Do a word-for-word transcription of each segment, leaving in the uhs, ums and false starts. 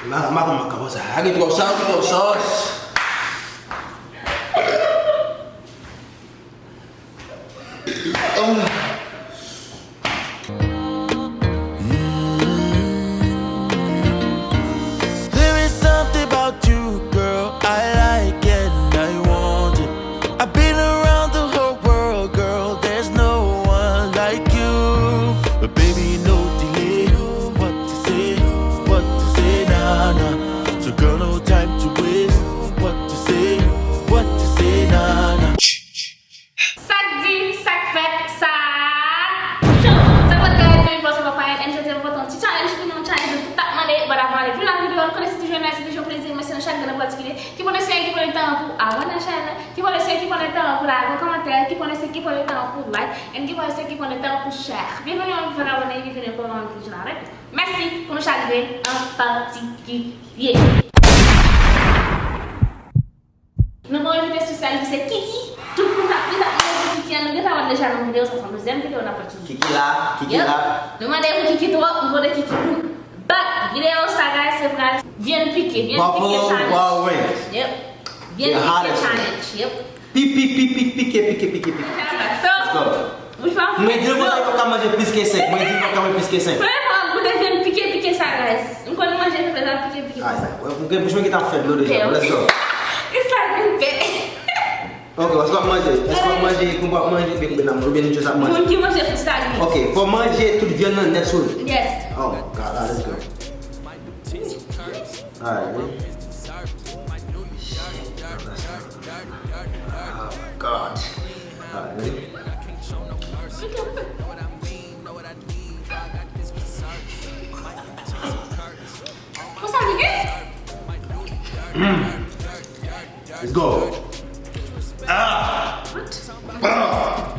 M pa, m pa konn makawon sa. A gen twòp sòs, gen twòp sòs. There is something about you, girl, I like and I want it. I've been around the whole world, girl, there's no one like you. But baby, no delay. What to say, what to say, nah, nah. So, girl, no time to waste. What to say, what to say, nah, nah. Sa k di, sa k fèt, sa k chanm. Sa k fèt, guys, mwen Boss Rafael, and jodi a m pote yon ti challenge pou nou, yon challenge nou tout t ap mande, but avan ale pi lwen videyo, nou konnen se toujou yon nice, se toujou yon plezi, mèsi nan chak grenn an patikilye ki pran le swen, ki pran le tan pou abòne nan channel, ki pran le swen, ki pran le tan pou lage yon kòmantè, ki pran le swen, ki pran le tan pou like, and ki pran le swen, ki pran le tan pou share. Byenveni yon nouvo abòne, byenveni yon nouvo moun ki jwenn avèk nou. Mèsi pou nou chak grenn an patikilye. Nou gen yon envite espesyal ki se Kiki. Tout moun t ap, li t ap manje Kiki an. Nou gentan wè l deja nan videyo, sa se yon dezyèm videyo n ap fè Kiki. Kiki la, Kiki la. Nou mande pou Kiki twòp, nou vote Kiki pou nou. But videyo sa, guys, se pral vyann pike, vyann pike challenge. Yep. Vyann pike challenge. Yep. Pi, pi, pi, pi, pike, pike, pike, pike. Let's go. Mwen di l konsa, li p ap ka manje plis ke senk. Mwen di l p ap ka manje plis ke senk. Premye fwa m goute vyann pike pike sa, guys. M konn manje pike sa, pike pike konsa. Ay, mwen gen bouch mwen ki t ap fè dlo deja. Let's go. It's like m pè. Ok, èske w ap manje? Èske w ap manje? Konbyen w ap manje? Byen konbyen nan oubyen nou just ap manje? Moun ki manje pou stagnan. Ok, fò manje tout vyann nan nèt sou li. Yes. Oh my God, ah, let's go. Alright, ready? Oh God. Alright, ready? Konsa li ye? Let's go. Ah! Ah!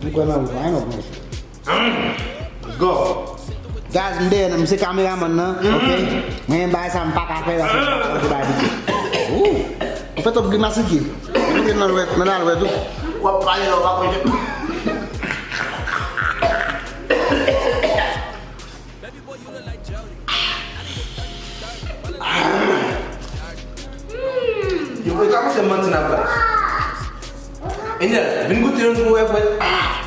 M kwè nan ou, I know, man. Let's go. Guys, m dèyè nan, m se kameramann nan, ok? Mwen menm bagay sa m pa ka fè, paske m pa ka fè bagay videyo. Ooh. Ou fè twòp grimas, Ricky. Mete nan lwèt, nan lwèt tou. W ap pale la, w pa konn. Yo, e ka panse manti n ap bay. Angel, vin goute youn pou wè, pou wè. Ah!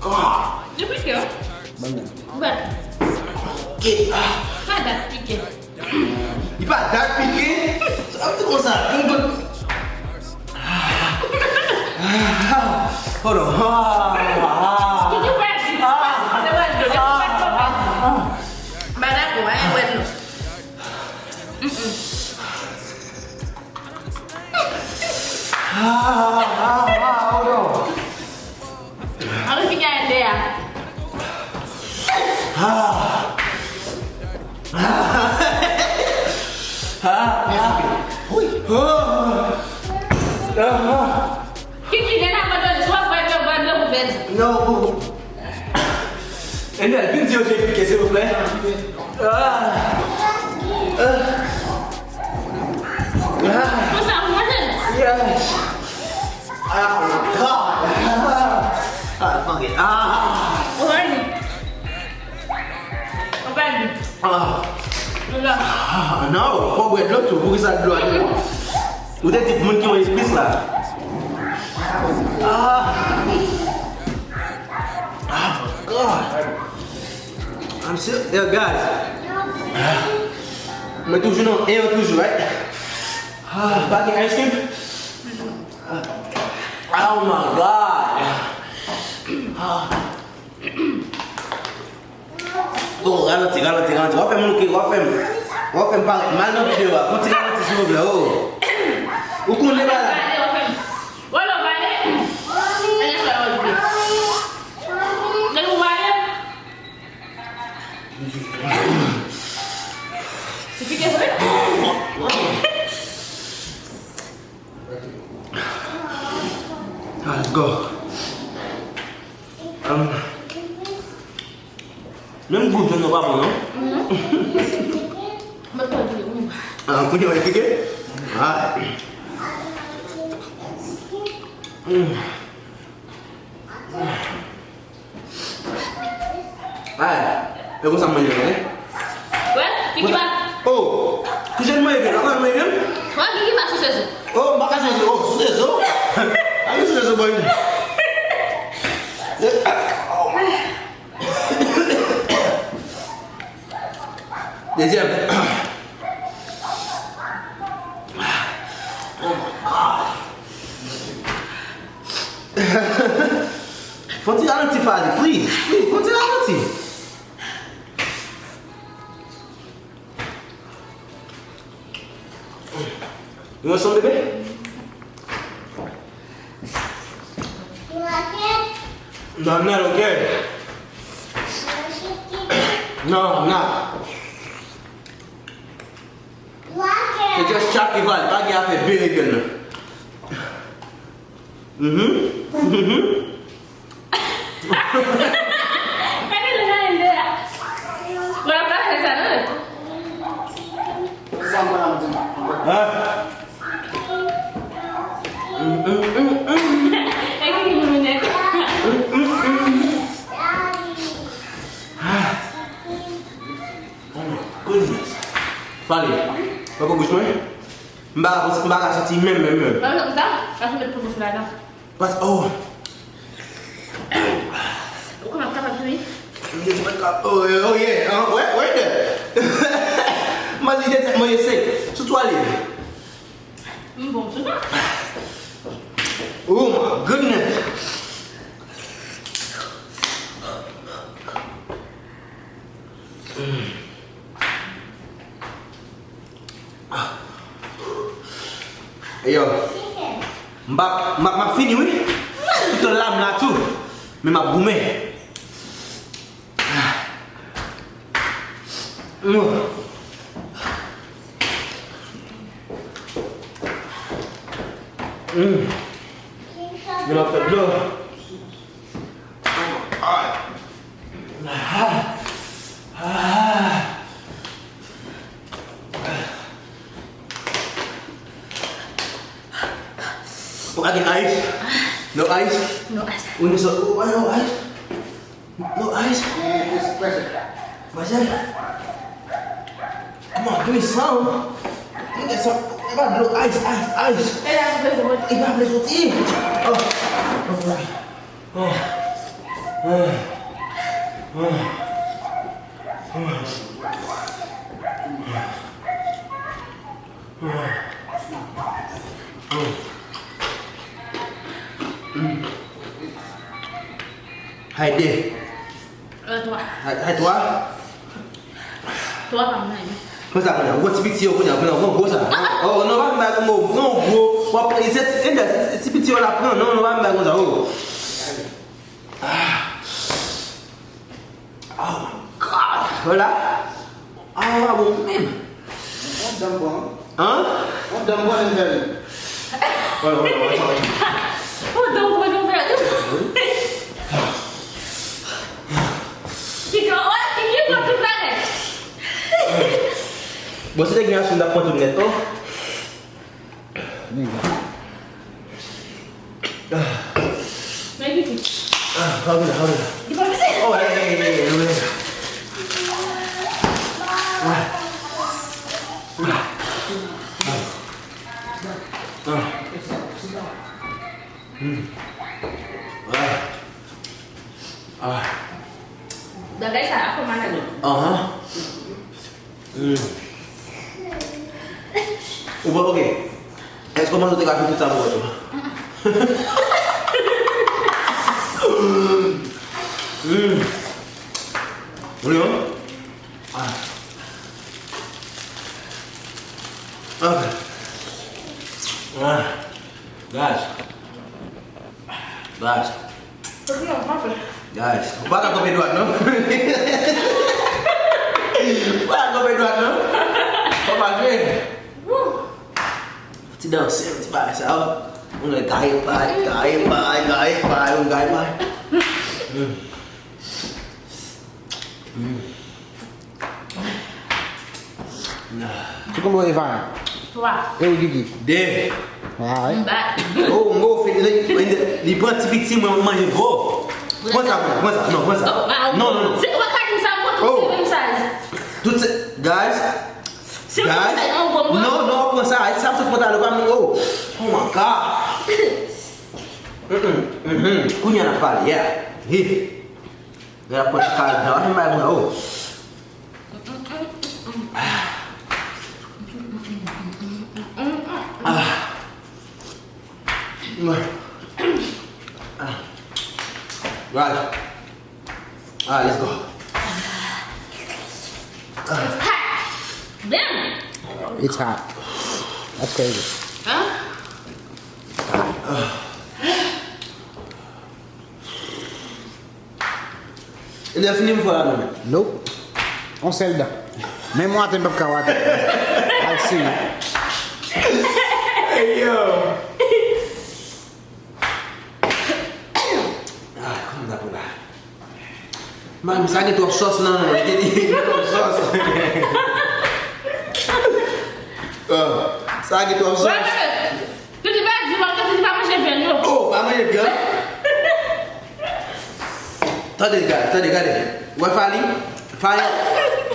God! Li pike, wi. Ban mwen. Ban. Pike. Ah! Pa dat pike. Li pa dat pike? Sa ap di konsa. Vin goute. Ah! Hold on. Ah! Ah! Kiki pèdi. Ah! Pase, pase, pase, pase. M pa dakò, anyen wè non. Mm-mm. Ah, ah, ah, hold on. Ann figi a dèyè a. Ah. Ah. Ah. Wi. Ah. Ah. Kiki, nèg abandone, swa bwè dlo, bwè dlo pou pèdi. Non. Angel, vin di yo jan l pike, silvouplè. Ah. Ah. Ah. Konsa, ou manje? Yes. Ah, God. Ah, fuck it. Ah. Ou pèdi. Ou pèdi. Ah. Ou la. Ah, non, fò bwè dlo tou. Poukisa dlo a te bon? Ou te di moun ki manje plis la. Ah. Ah, God. I'm still there, guys. Mwen toujou nan en an toujou, right? Ah, pa gen ice cream? Ah. Oh my God. Ah. Oh, ralanti, ralanti, ralanti. W ap fè m louke, w ap fè m, w ap fè m parèt mal nan videyo a. Fè yon ti ralanti, silvouplè, oh. Ou konnen bagay la. Ou pike vre? Ah, let's go. Um, menm gou jòn nan pa bon, non? Non. Mwen pa vle, mwen pa. Ah, kounye a w ap pike? Ah. Mm. Ay, e konsa m manje, ok? Wè, Kiki pa. Oh! Oh, m pa ka sou rezo. Oh, sou rezo. A wi, sou rezo, boy. Dezyèm. Oh my God. Fò ti ralanti, Fally, please, please, fò ti ralanti. You want some, baby? No, I'm not okay. No, I'm not. Se just Chucky Valley, pa gen afè bere grenn nan. Mhm. Mhm. Gade l nan ende a. Mwen ap fè sa non. Hein? Mm, mm, mm, mm. E ki ki pou mounen? Mm, mm, mm. Ah. Oh my goodness. Fally, poko bouch mwen. M pa, m pa ka santi menm, menm, menm. Mwen sa, sa se met pou bouch ladan. Pas, oh. Ou konn ap kapab tou wi. Oh, yeah, oh, yeah. Ah, wè, wè, de. M pa di de tèt mwen, se sou twal li. M bon, sou sa. Oh my goodness. Yo, m ap, m ap, m ap fini wi. Toutan la m la tou. Men m ap goumen. Mm. Men m ap fè dlo. Ou ka gen ice? No ice? No ice. Ou ni so, ou pa no ice? No ice? Pressure. Pressure? Come on, give me some. Let me get some. E pa dlo, ice, ice, ice. E la, e pa vle soti. Oh. Oh. Hayde. Euh, twa. Hay, hay twa? Twa pa m nan. Konsa, konsa, ou ti piti yo, konsa, konsa, ou gwo sa. Oh, non, pa m bay konsa, non, gwo. W ap, se, se, se, se ti piti yo la pran, non, non, pa m bay konsa, oh. Ah. Oh my God. Hola. Ah, bon, menm. Mwen dan m pran. Hein? Mwen dan m pran, nou fè li. Wè, wè, wè, wè. Mwen dan m pran, nou fè li. Kiko, wè, Kiki pran tout bagay. Bon, si te gen aksyon, m t ap pran tout nèt, oh. Men ki fi? Ah, how do I, how do I? Li pa vle. Oh, hey, hey, hey, hey, hey. Ah. Ah. Ah. Hmm. Ah. Ah. Bagay sa a fè malad. Ahan. Hmm. Ou pa, ok. Èske w panse w te ka fè tout sa pou wè tou? Hmm. Ou li, non? Ah. Ok. Ah. Guys. Guys. Guys. Ou pa ka kanpe dwat, non? Ou pa ka kanpe dwat, non? Ou pa jwe. Ti danse, ti bagay sa, oh. Yon gaye pay, gaye pay, gaye pay, yon gaye pay. Hmm. Hmm. Ti konbyen w, Eva? Twa. E ou, Gigi? De. Ay. M bat. Oh, m gwo, li, li, li pran ti piti, mwen, mwen manje gwo. Pran sa, pran sa, non, pran sa. Oh, ah, non, non, non. Se, ou pa ka di m sa, mwen tout se menm size. Tout se, guys, Guys, non, non, pran sa. Sa m sot pran talè, pa m, oh, oh my God. Mm, mm, mm. Kounye a n ap pale, yeah. Hi. Lè l ap pran ti kal dan, ann bay mwen, oh. Ah. Ah. Ah. Right. Ah, let's go. Ah. Damn. It's hot. That's crazy. Huh? E lè fini m fò la non. Nope. On sèl dan. Menm waten m p ap ka waten. Al si. Hey, yo. Ah, kòman m ta pou la? Mami, sa gen twòp sòs nan, non, li gen twòp sòs. Ah, sa gen twòp sòs. Piti pa di, mwen, piti pa manje vyann yo. Oh, pa manje vyann? Tande, gade, tande, gade. Wè Fally? Fally,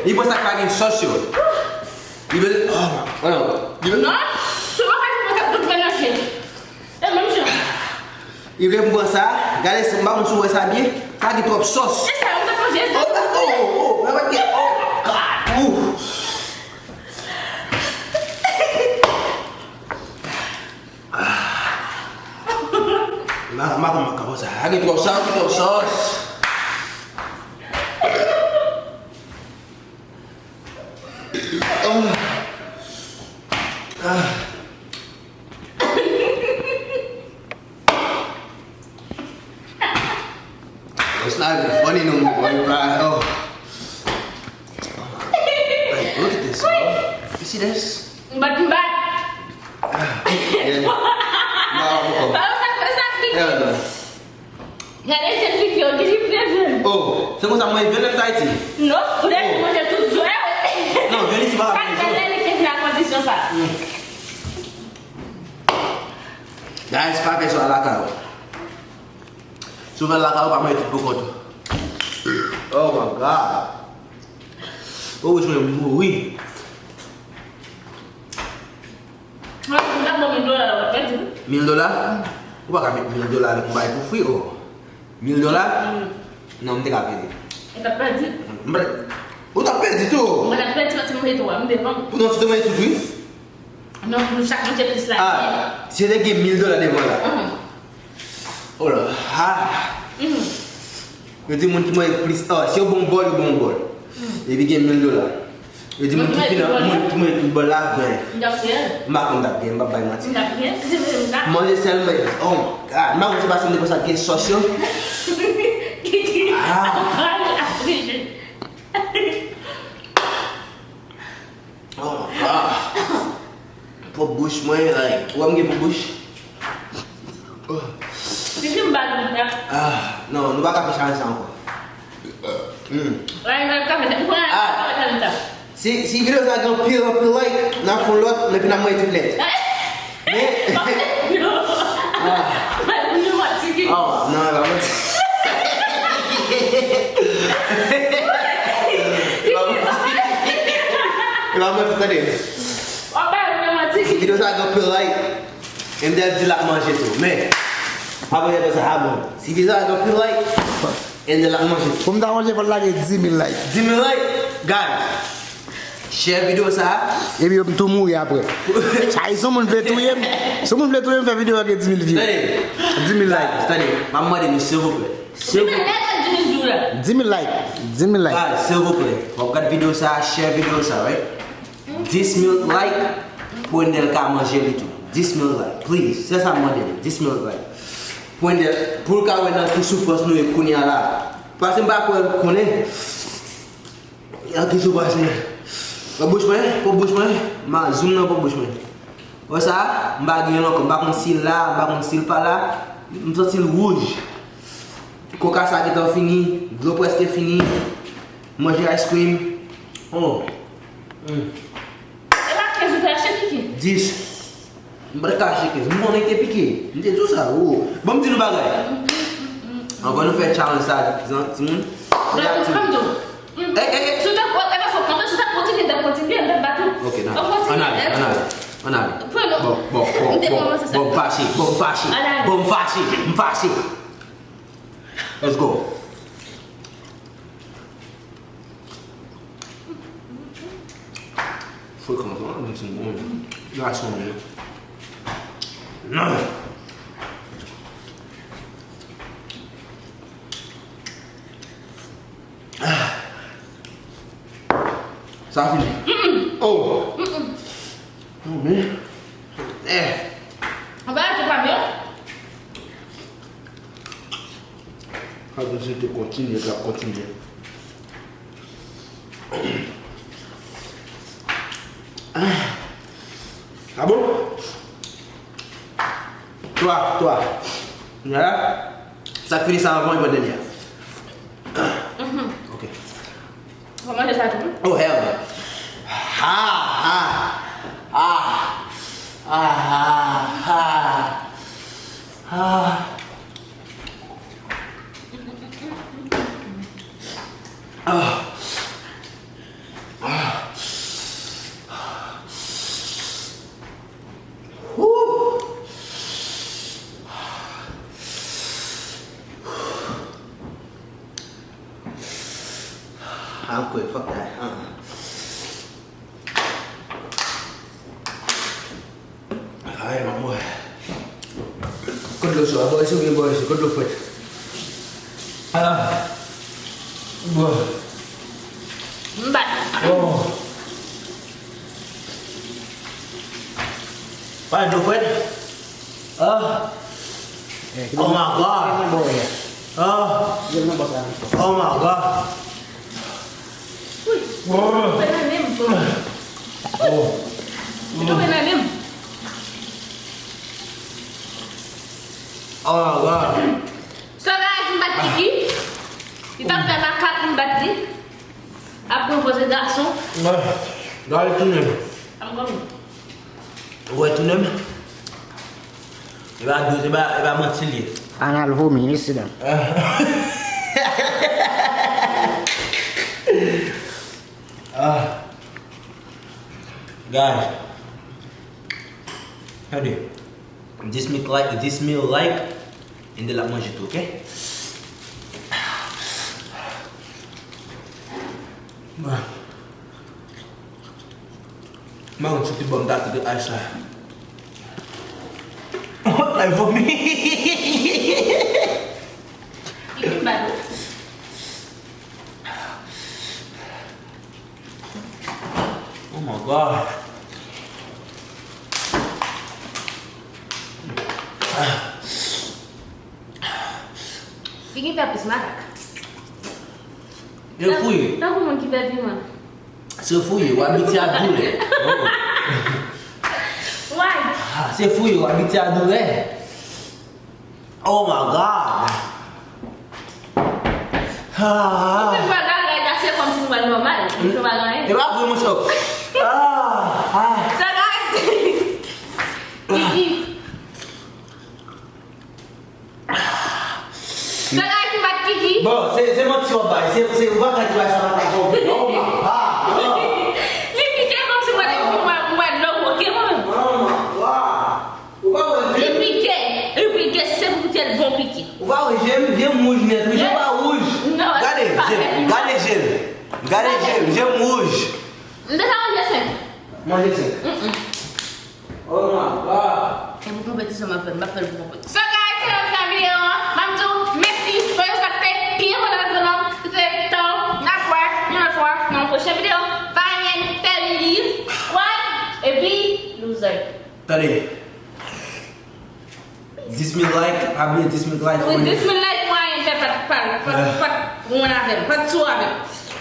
li pran sa k pa gen sòs yo. Li vle, oh, oh non. Li vle. Non, se pa Fally mwen k ap tout melanje. E menm jan. Li vle m pran sa, gade, m pa konn si w wè sa byen. Sa gen twòp sòs. E sa, mwen t ap manje sa. Oh, oh, oh, oh, oh, oh, God. Ouh. Ah. Ma, ma, ma, ma, sa gen twòp sa, gen twòp sòs. Ah. Ah. It's not even funny no more, boy. You cry. Oh. Like, look at this, bro. You see this? Mbat, mbat. Ah, yeah. No, I'm cool. Hell no. Gade jan li fè, li vle vle. Oh, se konsa mwen vle lè m t Ayiti. Non, ou te manje tout zo. Non, vin isi pa la. Sa k fè li te vin nan kondisyon sa. Guys, pa fè sa lakay ou. Si w fè l lakay ou, pa manje tout pou kont ou. Oh my God. Oh, wi, mwen mouri. Mwen, si w t ap ban mil dola la, w t ap pèdi. Mil dola? Ou pa ka met mil dola avèk yon bagay pou fri, oh. Mil dola? Non, m te ka pèdi. Ou t ap pèdi? M pa t, ou t ap pèdi tou? Mwen t ap pèdi paske m mete twa, m devan. Poutan si w te manje tout, wi. Non, nou chak manje plis la. Ah, si yo te gen mil dola devan la. Oh la, ah. Yo di moun ki manje plis, oh, si yo bon bòl, yo bon bòl. Epi gen mil dola. Yo di moun ki fina, moun ki manje tout bòl la, ven. M pa konn m t ap gen, m p ap bay manti. Manje sèlman, oh my God. M pa konn se paske m te panse ap gen sòs yo. Ah. Oh my God. Pwòp bouch mwen, like, ou wè m gen pwòp bouch? Pipi m ba nou, ya. Ah, non, nou pa ka fè challenge sa ankò. Hmm. Wè, nou ka fè, nou ka fè challenge sa. Si, si videyo sa gen anpil, anpil like, n ap fè yon lòt, epi n ap manje tout nèt. Men, ah. Oh, non, e pa manti. E pa manti. E pa manti, tande. Si videyo sa gen anpil like, Endel di l ap manje tou. Men, apre sa, a bon. Si videyo sa gen anpil like, Endel ap manje tou. Pou m ta manje, fò l lage dis mil like. Dis mil like? Guys, share videyo sa a. Epi yo tou mouri apre. Sa, si yon moun vle touye m, si yon moun vle touye m, fè videyo a gen dis mil view. Tande. Dis mil like. Tande, m ap mande nou, silvouplè. Silvouplè. Dis mil like. Dis mil like. Guys, silvouplè. W ap gad videyo sa a, share videyo sa a, right? Dis mil like pou Endel ka manje li tou. Dis mil like, please. Se sa m mande nou. Dis mil like. Pou Endel, pou l ka wè nan ki soufrans nou ye kounye a la. Paske m pa kwè l konnen. An ki sou pase. Pwòp bouch mwen, pwòp bouch mwen. Ma zoom nan pwòp bouch mwen. Wè sa, m pa gen l ankò, m pa konn si l la, m pa konn si l pa la. M santi l wouj. Koka sa gentan fini, dlo prèske fini. Manje ice cream. Oh. Mm. E pa kenz ou te achte, Kiki? Dis. M pa t ka achte kenz. M konnen te pike. M te di w sa, oh. Bon, m di nou bagay. Anvan nou fè challenge sa, timoun. Gade, m di w. Eh, eh, eh. Si w t ap, eh, pa fò, si w t ap kontinye, m t ap kontinye, m t ap bat ou. Ok, nan. Ann ale, ann ale, ann ale. Pran non. Bon, bon, bon, bon, bon, m fache, bon, m fache, bon, m fache, m fache. Let's go. Frekan sa, mwen ti moun. Gason mwen. Non. Ah. Sa fini. Oh. Non, men. Eh. Anba la, tou pa byen. Sa vle di te kontinye, t ap kontinye. Ah. Ah bon? Twa, twa. Kounye a la, sa k fini sa anvan, li pran dènye a. Ok. Ou manje sa tou? Oh, hell no. Ha, ha. Ah. Ah, ha, ha. Ah. Ah. Ah. Woo. I'm quit. Fuck that. Uh-uh. Ay, manmay. Kot dlo cho a? Bò isi oubyen bò isi? Kot dlo frèt? Ah. Bò. M bat. Oh. Pa dlo frèt? Ah. Oh my God. Ah. Oh my God. Wi. Wi. Fè nan men m. Oh. Li tonbe nan men m. Oh my God. So guys, m bat Kiki. Li t ap fè makak, m bat li. Apre, m poze gason. Gade tounen. Ap gòm. Ou wè tounen m? E pa dous, e pa, e pa manti l ye. Ann al vomi, mesye dam. Ah. Guys. Tande. Dis mil like, dis mil like. And then l ap manje tou, ok? Mwen konn soti bò m ta kite ice la. Ay vomi. Li fin bat ou. Oh my God. Li gen fè plis makak. Se fou ye. Tankou moun ki pè piman. Se fou ye, w abitye a doulè. Why? Ah, se fou ye, w abitye a doulè. Oh my God. Ah. Ou fin pral gade la, se kòmsi nou pral nòmal. Nou pa gen anyen. E pa vre, monchè. Ah, ah. Sa gade. Kiki. Sa gade ki bat Kiki. Bon, se, se manti w ap bay. Se, se, ou pa ka di bagay sa nan pa konprann. Oh my God. Li pike kòmsi mwen, mwen, mwen, mwen, lòk, ok, mwen. Oh my God. Ou pa wè l vin? Li pike, li pike, se pou tèl bon pike. Ou pa wè je m, je m wouj nèt, wi, je m pa wouj. Non, gade je m, gade je m, gade je m, je m wouj. M deja manje senk. Manje senk. Mm, mm. Oh my God. E pou konpetisyon m ap fè, m ap fè l pou konpetisyon. So guys, se la fin videyo an. M ap di w mèsi pou yo sa k te pi enpòtan nan videyo an. Se tan, n ap wè yon lòt fwa nan yon pwochen videyo. Vayen, Family, Squad, epi Loser. Tande. Dis mil like, pa bliye dis mil like. Wi, dis mil like, mwayen fè pa t, pa t, pa t, pa t won avè m, pa t sou avè m.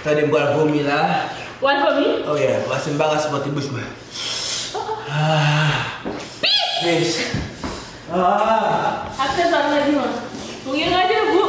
Tande, m pral vomi la. W al vomi? Oh yeah, paske m pa ka sipòte bouch mwen. Ah. Peace! Peace. Ah. Apre sa, nou di mwen, ou gen randevou.